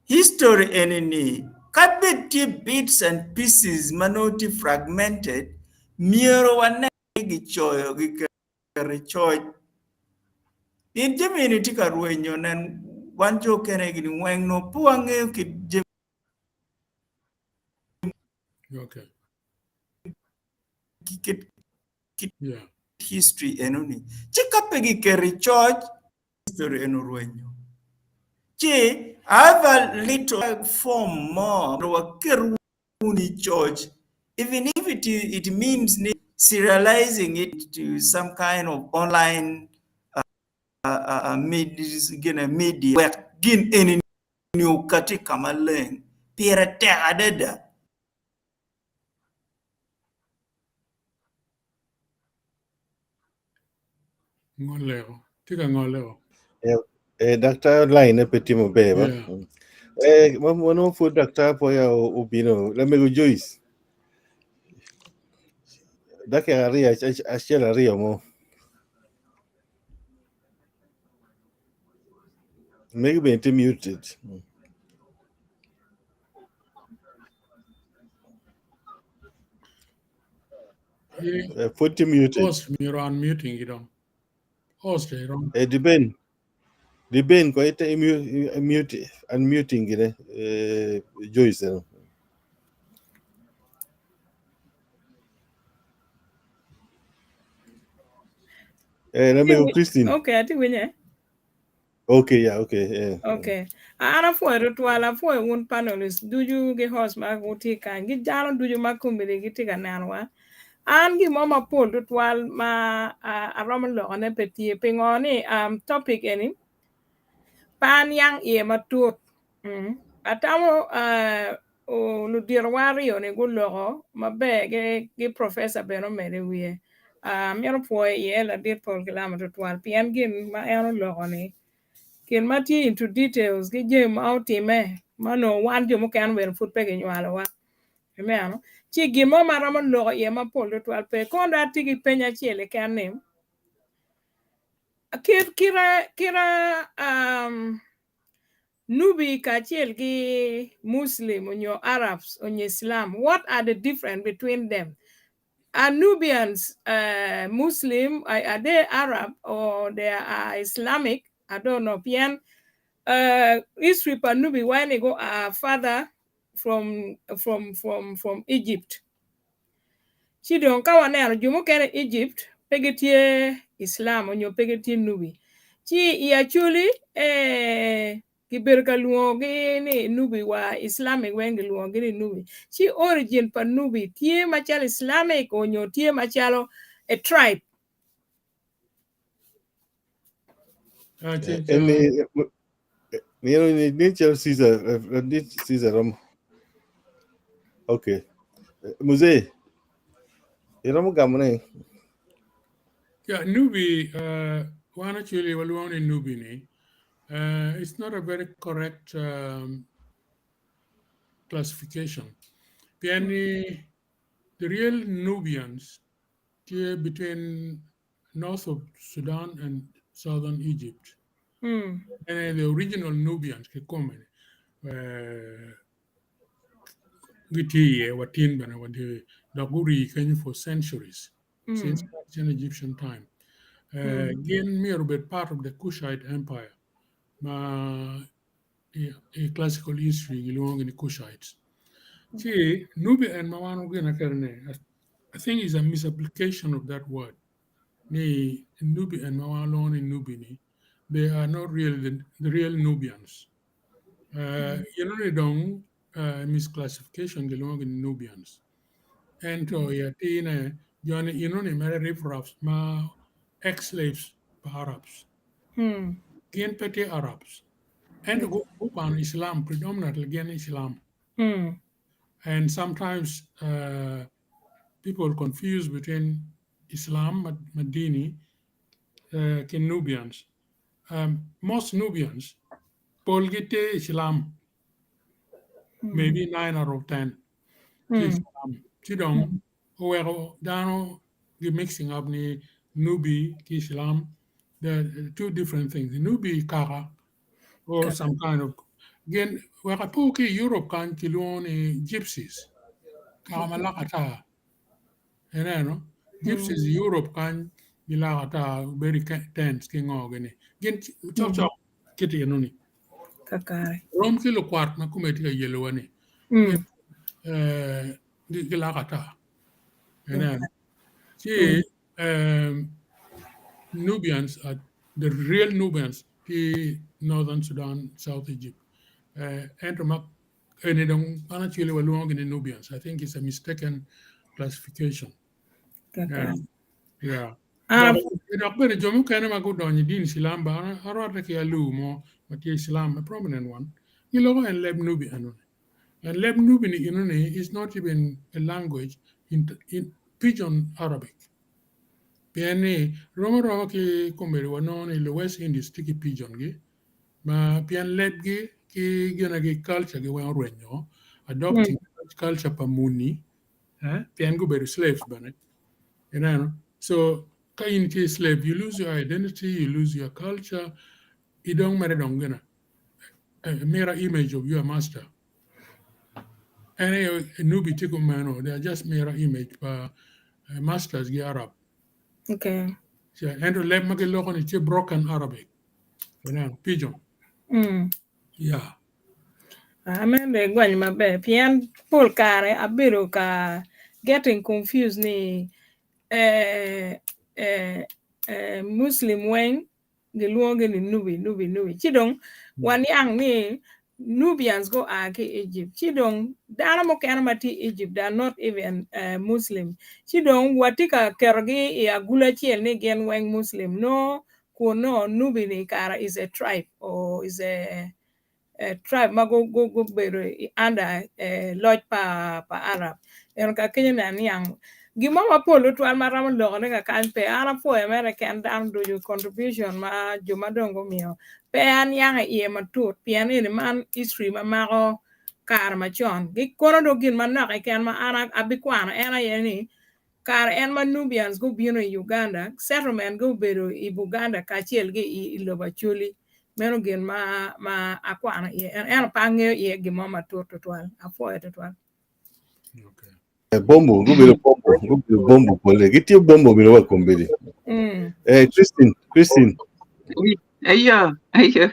history eni ni ka bed tye bits and pieces ma nongo tye fragmented myero wanen ni gicoyo giketo i coc pien jami eni tye ka rwenyo nen wan jo okene gini weng nongo pe wangeyo kit jami Okay. Kit Yeah. history enoni ci ka pe giketo i coc history eno orwenyo ci I have a little form mo waket wunu i coc even if it, it means ni serializing it to some kind of online media wek gin eni okati ka maleng pire tek adada. Ngoleo. Tye ka ngoleo. Eh, daktar line pe tye maber ba. Yeah. Eh, ma pud daktar po ya obino, lamego Joyce. Dakika ariyo, achiel ariyo mo. Mego bende tye muted. Yeah. Pud tye muted. Host myero unmuting you dong. Host eh, Eh, depend. Depend ko ite mute unmuting gine eh, Joyce. Eh. Eh, lamego Christine. Okay, atye winye. Okay, yeah, okay. Yeah. Okay. An apwoyo tutwal, apwoyo wun panelists ducu gi host ma gitye kany, gi jalo ducu ma komedi gitye ka nenowa. An gin mo mapol tutwal ma aromo lokone pe tye pingo ni topic eni pe aniang iye matut. Atamo luditowa aryo-ni guloko maber ki professor bene omedo i wiye. Amito pwoyo iye ladit Paul Kilama tutwal pien gin ma en oloko-ni gin ma tye into details ki jami ma otimme ma onongo wan jo mukene bene pud pe kinywalowa. Ineno? Ci gin mo ma aromo loko iye mapol tutwal pe. Kono dong atye ki peny acel keken ni, kit kite kite um, Nubi kacel ki Muslim onyo Arabs onyo Islam, what are the difference between them? Are Nubians uh, Muslim, are, are they Arab or they are Islamic? I don't know. Pien uh, history pa Nubi wani go are father from from from from Egypt. Ci dong ka waneno jo mukene i Egypt pe gitye Islam onyo pe gitye Nubi. Ci i Acholi eh, gibedo ka lwongogi ni Nubi wa Islamic weng gilwongogi ni Nubi. Ci origin pa Nubi tye macalo Islamic onyo tye macalo a tribe. Ah, ci, En ni ni chel Caesar ni Caesar rom. Okay. Mzee, iromo gamo ne. Yeah, Nubi, wan actually walwongo ni Nubi ni. It's not a very correct classification. Pien ni the real Nubians tye between north of Sudan and southern Egypt. And the original Nubians kikome gitye iye watin bene watye dok gurii kenyo for centuries since ancient Egyptian time. Gin myero obed part of the Kushite Empire ma i classical history gilwongogi ni Kushites. Ci Nubi en ma wan ogine kede ni I think is a misapplication of that word ni Nubi en ma wan walwongo ni Nubi ni they are not really the real Nubians. Eno ni dong misclassification gilwongogi ni Nubians. Ento i atine joni eno ni mere riffraffs ma ex-slaves pa Arabs. Gin pe tye Arabs. Ento gukwano Islam predominantly gin Islam. And sometimes people confuse between Islam Madini ki Nubians. Most Nubians polgi tye Islam, maybe 9 out of 10 tye Islam. Ci dong oweko dano gi mixing up ni Nubi ki Islam. They're two different things. Nubi kaka or some kind of gin wek apo ki i Europe kany kilwongo ni gypsies kaka ma lak ata ineno gypsies i Europe kany gilako ata bedo i tents ki ngo gini gin cok cok kiti enoni Kakare. rom ki lukwat ma kome tye ka yelowa ni gilako ata ineno ci Nubians are the real Nubians ki Northern Sudan, South Egypt. Ento ma eni dong an actually walwongo gi ni Nubians. I think it's a mistaken classification. Kakare. Yeah. Dok bene jo mukene ma gudonyo i din Islam ba arwatte ki alu mo ma tye Islam, a prominent one. Giloko en leb Nubi enoni. And leb Nubi ni enoni is not even a language in, in Pidgin Arabic. Pien ni rom aroma ki kombeddi wanongo ni lu West Indies tye ki pidgin gi ma pien lebgi ki gina gi culture gi weng orwenyo adopting culture pa muni pien gubedo slaves bene ineno so ka in itye slave you lose your identity you lose your culture idong mere dong gina a mirror image of your master en aye Nubi tye kumeno they are just mirror image pa masters gi Arab Okay. So, ento leb ma giloko ni tye broken Arabic ineno pidgin yeah Amen be gwany maber pien pol kare abedo ka getting confused ni eh, eh, eh, Muslim weng gilwongo ni Nubi, Nubi, Nubi. Ci dong waniang ni. Nubians go a ki Egypt ci dong dano mukene ma tye i Egypt they are not even uh, Muslim ci dong watye ka ketogi i agulu acel ni gin weng Muslim no kun no Nubi ni kara is a tribe or is a, a tribe ma gubedo under eh, loc pa pa Arab eno ka kenyo ni aniang gin mo mapol tutwal ma romo loko ne kakany pe an apwoyo mere ken dano ducu contribution ma jo ma dong gumiyo pe aniang iye matut pien eni man history ma mako kare macon gikono dong gin manok keken ma an abikwano en aye ni kare en ma Nubians gubino i Uganda settlement gubedo i Buganda kacel ki i lobo Acholi meno gin ma ma akwano iye ento pe angeyo iye gin mo matut tutwal apwoyo tutwal. Okay. Bombo, gubedo bombo, gubedo bombo pole. Gitiyo bombo bino wa kombedi. Eh, Christine, Christine. Eyo, eyo.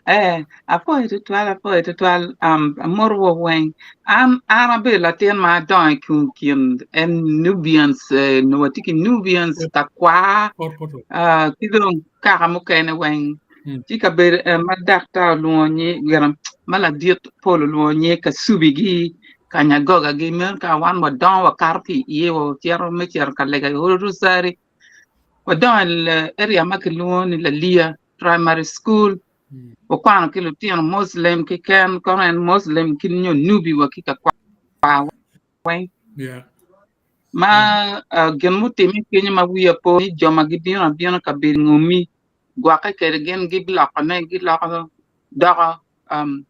Eh, apwoyo tutwal, apwoyo tutwal. Um, amoro wa weng. An, an abedo latin ma adongo i kin, kin en Nubians, eh, watye ki Nubians, Kakwa, Pot poto. uh, ki dong kaka mukene weng. Mm. Ci kabedo eh, ma daktar olwongo nyi, gin, ma ladit pol olwongo nyi Kasubi-gi, Kanyagogagi, meno ka wan wadongo wakato ki iye wacito me cito ka lega i Olo Rosari. Wadongo i area ma kilwongo ni Lalia Primary School. Wakwano ki lutino Muslim keken, kono en Muslim ki nyo Nubi wa ki kakwar weng. Yeah. Ma uh, gin mutimme kenyo ma wiya po ni jo ma gibino abina kabedo ngomi gwokke kwede gin gilokone giloko doko um,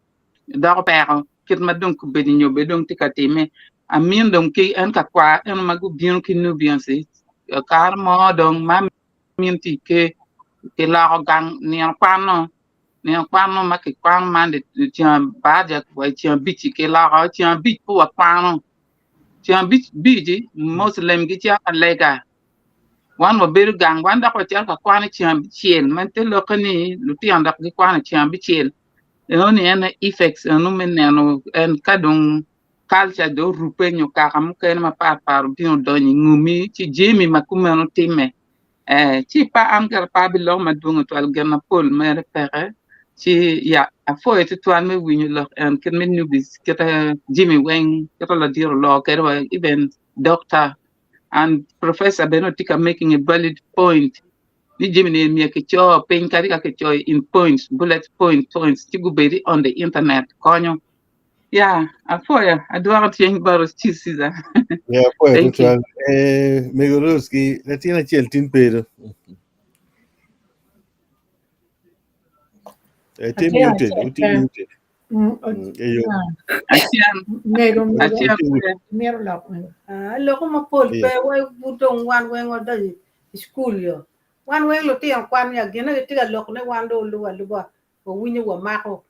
doko peko kit ma dong kobedo nyo bed dong tye ka timme. Amin dong ki en ka kwar eno ma gubino ki Nubians kare mo dong ma amin tye ke kiloko gang nino kwano nino kwano ma kikwano man ceng baraja wa ceng abic kiloko ceng abic pe wakwano ceng abic bici Muslim gicito ka lega wan wabedo gang wan dok wacito ka kwano ceng abicel ma te lokke ni lutino dok gikwano ceng abicel Enoni en aye effects eno me neno en ka dong culture dong orubbe nyo kaka mukene mapat pat obino odonyo i ngumi ci jami ma kumeno timme eh ci pa an gire pe abiloko madwong tutwal gin mapol mere peke ci ya apwoyo tutwal me winyo lok en kit me newbies kite jami weng kite ladit oloko kwede wa even doctor and professor bene tye ka making a valid point ni jami ni myero kico piny kadi ka kicoyo in points bullet point points ci gubedi on the internet konyo ya apwoyo adwoko ceng bot Chief Caesar Yeah, apwoyo thank you tutwal. Eh, Mego Rose ki latin acel tin pedo. Eh, tye Latin muted, acel uti pe. muted. Eyo. Acel Mego mego acel Uti pe. mito lok mego. Ah, loko mapol Eyo. pe wa pud dong wan weng wadonyo i cukul yo. Wan weng lutino kwan ya gin aye tye ka loko ne wan dong olubo aluba wawinyo wamako.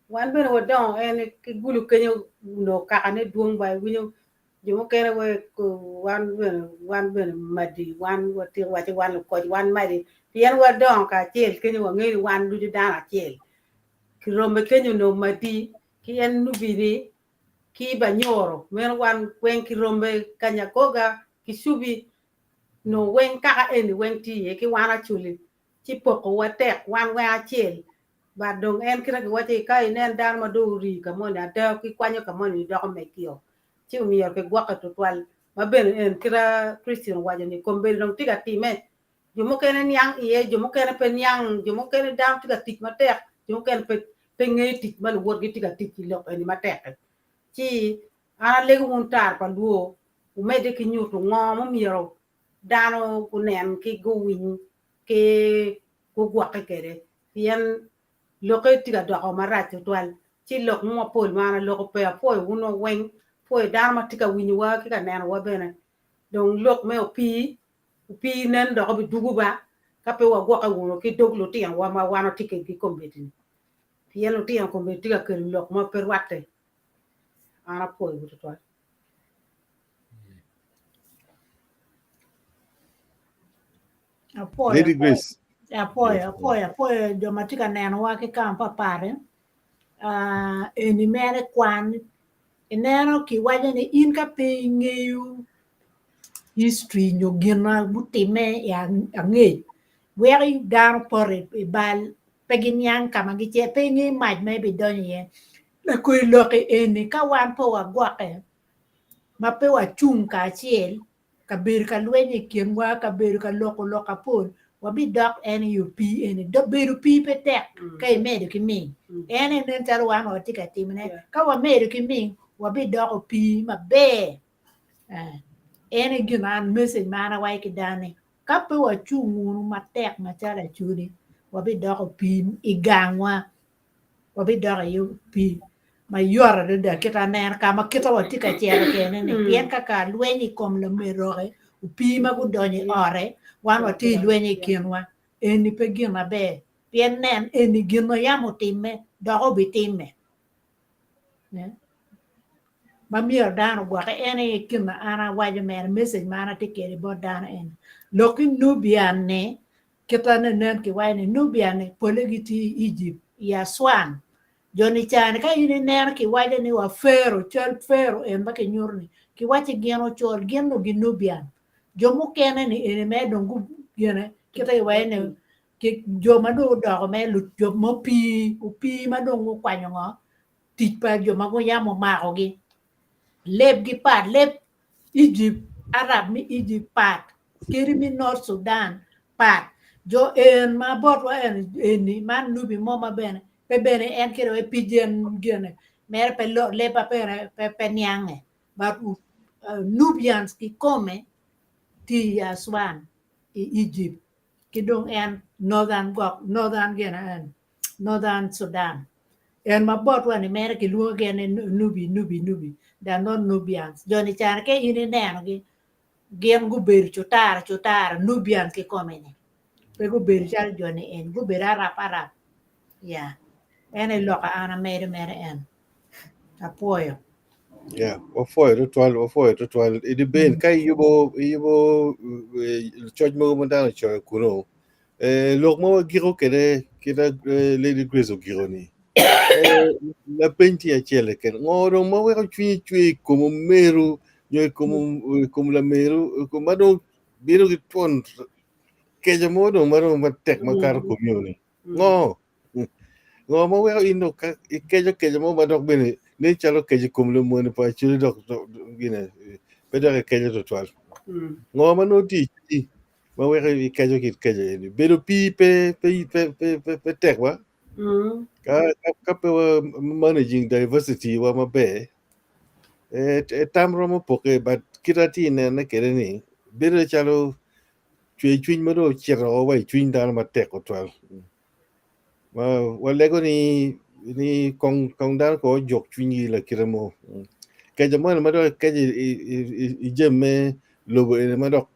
Wan bene wadongo en ki gulu kenyo onongo kakane dwong ba iwinyo jo mukene we wan bene wan bene madi wan watye waco wan lukoc wan madi pien wadongo kacel kenyo wangeyo ni wan ducu dano acel. Kirombe kenyo onongo madi ki en nubini ki banyoro meno wan weng kirombe kanyagoga ki cubi nongo weng kaka eni weng tye iye ki wan acoli ci poko wa tek wan weng acel but dong en kite kiwaco ka inen dano ma dong ori ka moni ada ki kwanyo ka moni doko megio ci omyero kigwokke tutwal ma bene en kita Christian owaco ni kombeddi dong tye ka time jo mukene niang iye jo mukene pe niang jo mukene dano tye ka tic matek jo mukene pe pe ngeyo tic ma luwotgi tye ka tic i lok eni matek-ki ci an alego wun tar pa luo wumedde ki nyuto ngo mumyero dano gunen ki guwiny ki gugwokke kwede pien lokke tye ka doko marac tutwal ci lok mo mapol ma an aloko pe apwoyo wun weng apwoyo dano ma tye ka winyowa ki ka nenowa bene dong lok me opii opii nen dok obidugo ba ka pe wagwokke wunu ki dog lutinowa ma wan watye kwedgi kombeddi-ni pien lutino kombeddi tye ka kelo lok ma pe rwatte an apwoyowu tutwal. Apwoyo, Lady Grace. apwoyo, apwoyo, apwoyo jo ma tye ka nenowa ki ka mapat uh, eni mere kwan ineno kiwaco ni in ka pe ingeyo history nyo gin ma mutimme i angec weko dano poto i bal. Pe giniang ka ma gicito, pe ingeyo mac ma ibidonyo iye. Lakodi lok-ki eni ka wan pe wagwokke ma pe wacung kacel, kabedo ka lweny i kinwa, kabedo ka loko lok apol, wabidok en i opii eni. Bedo opii pe tek ka imedo ki ming. En aye nen calo wan watye ka timone. Ka wamedo ki ming, wabidoko opii maber. En aye gin ma an message ma an awaco ki dano ni ka pe wacung wunu matek macalo Acholi, wabidoko opii i gangwa. Wabidoko iye opii mayot adada kit aneno ka ma kite watye ka cito kwede ni pien ka ka lweny i kom lameroki opii ma gudonyo i ote wan watye i lweny i kinwa eni pe gin maber pien nen eni gin ma yam otimme dok obitimme. Ma myero dano ogwoke en aye gin ma an awaco mere message ma an atye kwede bot dano eni lok ki Nubian ni Kit ma nen kiwaco ni Nubian-ni polle gitye i Ejipt, i Aswan. Jo-ni ca-ni ka in ineno kiwaco ni wa Pharaoh, cal Pharaoh en ma kinyuto-ni, kiwacci gin ocol, gin nongo Ginubian. Jo mukene-ni eni mere dong gugene kite kiwaco ni jo ma dong odoko mere jo ma opii, opii ma dong gukwanyo ngo, tic pa jo ma yam omakogi. Lebgi pat, leb Egypt, Arab me Egypt pat, kadi me North Sudan pat. Jo en ma botwa eni man nubi mo ma bene pe bene en kede wa pidgen gine mere pe lebba pe niange but Nubians kikome tye i Aswan i Egypt ki dong en Northern gok Northern gine en Northern Sudan. En ma botwa ni mere kilwongo gin ni Nubi, Nubi, Nubi. They are not Nubians. Jo ni cani ka in inenogi, gin gubedo cutara, cutara, Nubians kikome ni. Pe gubedo calo jo ni en, gubedo Arab, Arab. Yeah. En aye lok a an amedo mere en. Apwoyo. Yeah, wapwoyo tutwal, wapwoyo tutwal. Idi ben ka iyubo iyubo coc mogo ma dano ocoyo kuno, Eh, lok ma wagiko kwede kita eh, Lady Grace ogiko ni eh, lapeny tye acel keken ngo dong ma weko cwinyi cwer i kom omeru nyo i kom i kom lameru i kom ma dong bino ki twon keco mo dong ma dong matek makato komio ni ngo Ngo ma weko in dong ka ikeco keco mo ma dok bene nen calo keco i kom lumone pa Acholi dok gine pe dok ikeco twatwal. Ngo ma nongo tye i cwinyi ma weko ikeco kit keco eni? Bedo pii pe pe pe pe pe, pe tek ba? Ka, ka, ka pe wa managing diversity wa maber, eh, eh, tam romo poke but kit atye inene kede ni bedo calo cwercwiny ma dong ocito wa i cwiny dano matek tutwal. Ma walego ni ni kong kong dano ko ojok cwinygi lakite mo. Keco moni ma dok ikeco i jami me lobo eni ma dok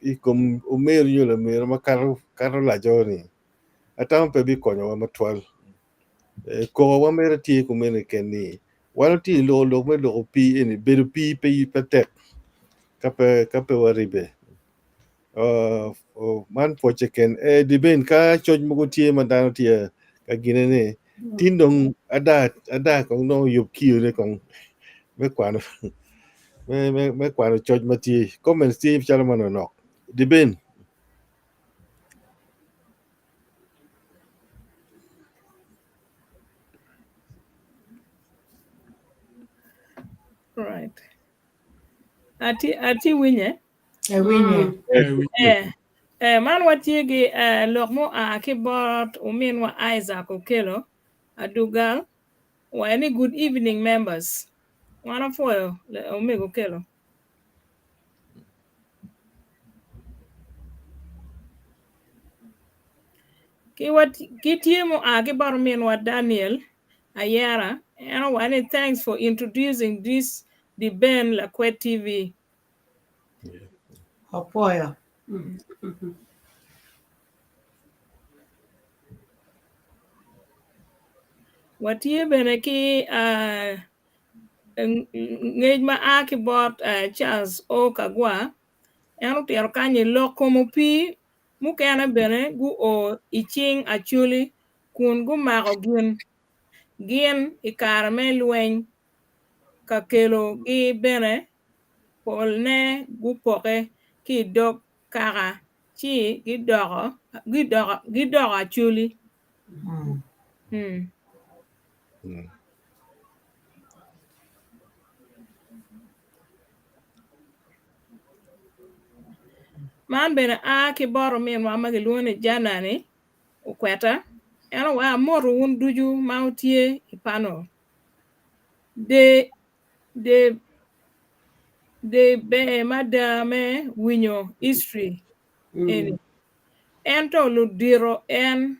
i kom omeru nyo lameru ma kato kato laco ni atamo pe bikonyowa matwal. Koko wa mere tye kumene keken ni wan watye i loko lok me loko pii eni bedo pii pe pe tek ka pe ka pe waribe. Man pwocce keken dibed ka coc mogo tye ma dano tye ka gine ni tin dong ada ada kong dong oyub kiyone kong me kwano me kwano coc ma tye comments tye calo manonok dibed. Right. Ati ati winye. Awinye. Eh, eh, man watye ki eh, lok mua ki bot ominwa Isaac Okello Adugal wa ni good evening members. Wan apwoyo omego Okello. Ki wat ki tye mua ki bot ominwa Daniel Ayera en owaco ni thanks for introducing this the Ben Lakwed TV. Opwoyo. Watye bene ki uh, ngec ma a ki bot uh, Charles O. Kagwa. En otito kany ni lok kom opii mukene bene guo i cing Acholi kun gumako gin gin i kare me lweny ka kelogi bene polne gupoke ki i dog kaka ci gidoko Acholi. Mm. Man bene a ki bot ominwa ma gilwongo ni Janani Okweta. En owaco, Amoto wun ducu ma wutye i panel. De, de, de ber mada me winyo history eni. Ento ludito en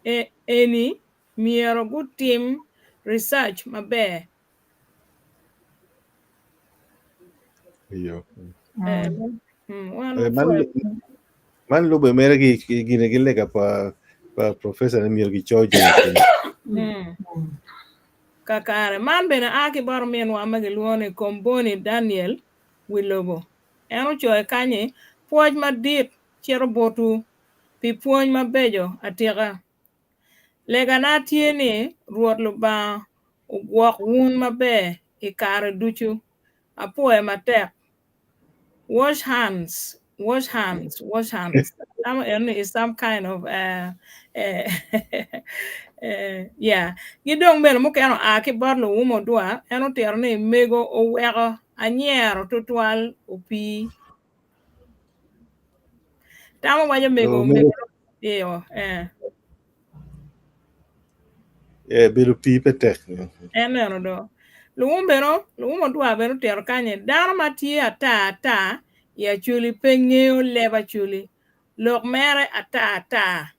e, eni myero gutim research maber. Iyo. Eh, wan Eh, man wapwoyo. man lube mere gi gi gine gi lega pa pa professor ni myero gico jami piny. Kakare. Man bene a ki bot ominwa ma gilwongo ni Komboni Daniel wi lobo. En ocoyo kany ni, Pwoc madit cito botwu pi pwony mabeco atika. Legana tye ni Rwot Lubanga ogwok wun maber i kare ducu. Apwoyo matek. Wash hands, wash hands, wash hands. Tamo eno ni is some kind of uh, uh, uh, yeah. Gi dong bene mukene oa ki bot luwum odwa, en otito ni mego oweko anyero tutwal opii. Tamo waco mego Oh, mego mego iyo eh. eh, bedo pii pe tek. En neno do. Luwum bene, luwum odwa bene otito kany ni dano ma tye ata ata i Acholi pe ngeyo leb Acholi. Lok mere ata ata.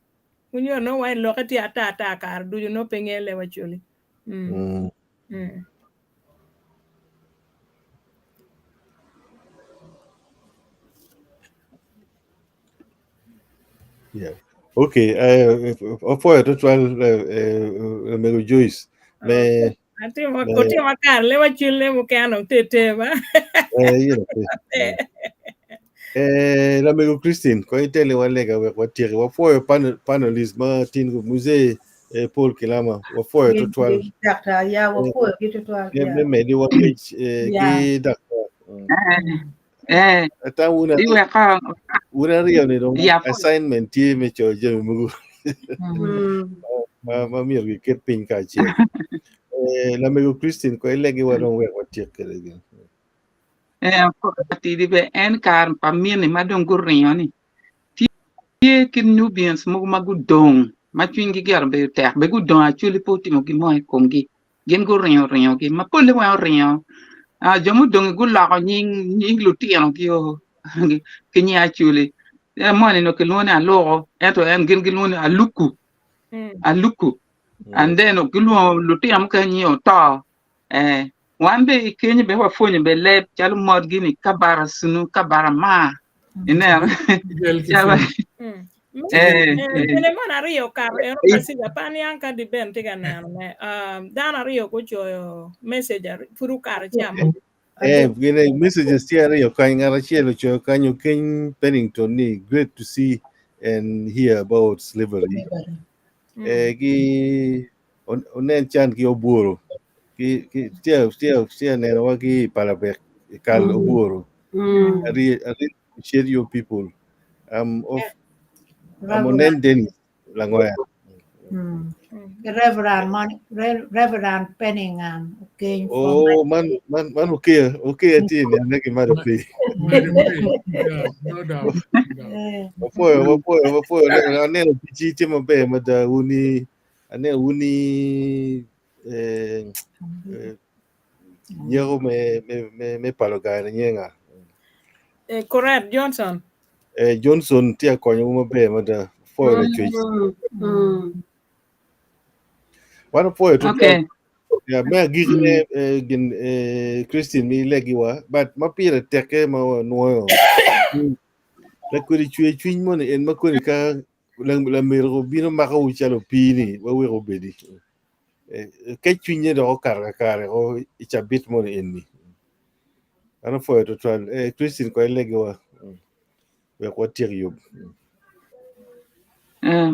Wunyo no wai lokke tye ata ata kare ducu no pe ngeyo leb Acholi. Mm. Mm. Yeah. Okay, opwoyo tutwal eh, mego Joyce me Atimo otimo kare leb Acholi mukene otete ba. eh, you know, eh, lamego Christine ko itele walega wek watieki wapwoyo panel panelist ma tin go muzee eh, Paul Kilama wapwoyo tutwal Daktar, ya wapwoyo ki tutwal. me me medi wa ngec eh, ki daktar. Eh, Ata wun iweko wun aryo ni dong ya pud assignment tye me coyo jami mogo ma ma myero giket piny kacel. Eh, lamego Christine ko ilegi wa dong wek watiek kwede gin. eh, atidi be en kare pa mini ma dong guringo ni tye ki Nubians mogo ma gudong ma cwinygi gire obedo tek be gudong actually pe otimo gin mo i komgi gin guringo ringogi ma polle weng oringo ah, jo mudongi guloko nying nying lutinogi o ki nying Acholi Eh, moni no kilwongo ni Aluko ento en gin gilwongo ni Aluku Aluku and then gilwongo lutino mukene nyinge Oto eh, wan be i Kenya be wapwonyo be leb calo motgi ni kabara sunu kabara maa ineno Gel ki calo pwony. Eh, eh. Filemon aryo okato eno Pasika pe aniang ka di ben tye ka neno ne. Dano aryo gucoyo message pud okato ca mo. Eh, gine messages tye aryo kany ngat acel ocoyo kany Okeny Pennington ni great to see and hear about slavery. Eh, ki onen can ki obworo ki ki tye tye tye neno wa ki i Palabek i kal obworo. I really, I really appreciate you people. I'm off. I'm onen Dennis Langoya. Reverend Mon Reverend Penningham Okeny from Oh, man, man, man, okay, okay, ati ni ane ki mado pi. Mary Marie, yeah, no doubt, no doubt. Wapoyo, wapoyo, wapoyo. Aneno pichi tye maber mada uni, aneno uni eh, eh, nyeko me me me me palo gari nyenga. Eh, correct Johnson. Eh, Johnson tye akonyo maber mada. Foyo lacwec. Wan opwoyo tutwal. Okay. Yeah, me agikine eh, gin eh, Christine mi legiwa but ma pire tekke ma wanwoyo lakwedi cwe cwiny moni en ma koni ka lamiro bino mako wu calo opii ni waweko obedi Eh, kec cwinye dok okato kakare ko i cabit moni eni an opwoyo tutwal eh, Christine ko ilegiwa wek watiek yub. Eh,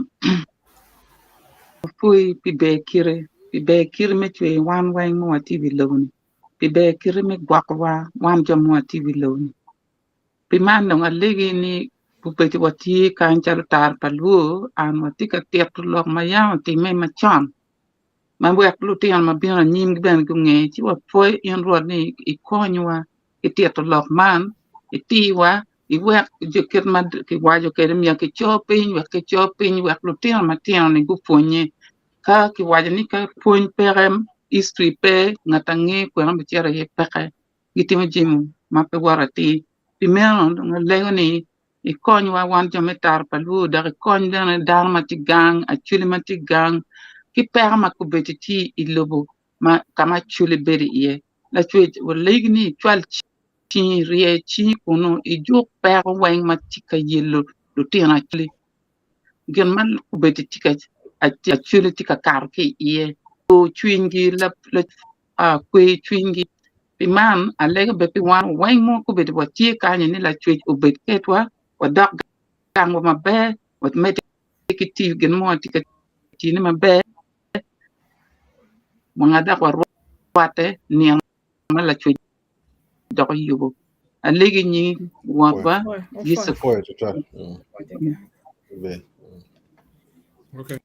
Apwoyi pi ber kite, pi ber kite me cweyo wan weng ma watye i wi lobo-ni, pi ber kite me gwokowa wan jo ma watye i wi lobo-ni. Pi man dong alegi ni Gubedo watye kany calo tara pa lwor an watye ka tito lok ma yam otimme macon ma wek lutino ma bino anyim bene gunge ci wapwoyo in Rwot ni ikonywa ki tito lok man itirwa iwek jo kit ma kiwaco kwede myero kico piny wek kico piny wek lutino matino-ni gupwonye ka kiwaco ni ka pwony peke history pe ngat ange kwene bicito iye peke gitimo jami ma pe woto atir. Pi meno dong alego ni ikonywa wan jo me tara pa lwor dok ikony bene dano ma tye gang, acholi ma tye gang ki peko ma kobedo tye i lobo ma ka ma acholi bedo iye. Lacwec walegi ni icwal cingi, irye cingi kunu ijuk peko weng ma tye ka yelo lutino acholi. Gin ma kobedo tye ka acholi tye ka kato ki iye, cwinygi kwe cwinygi. Pi man, alego bed pi wan weng ma obedo watye kany ni Lacwec obed kedwa, wadok gangwa maber, wamedde ki tiyo gin mo watye ka tiyone maber, wanga dok warwatte nino ma Lacwec dok oyubo. Alego i nying Rwotwa Yecu. Apwoyo tutwal. Ber. Okay.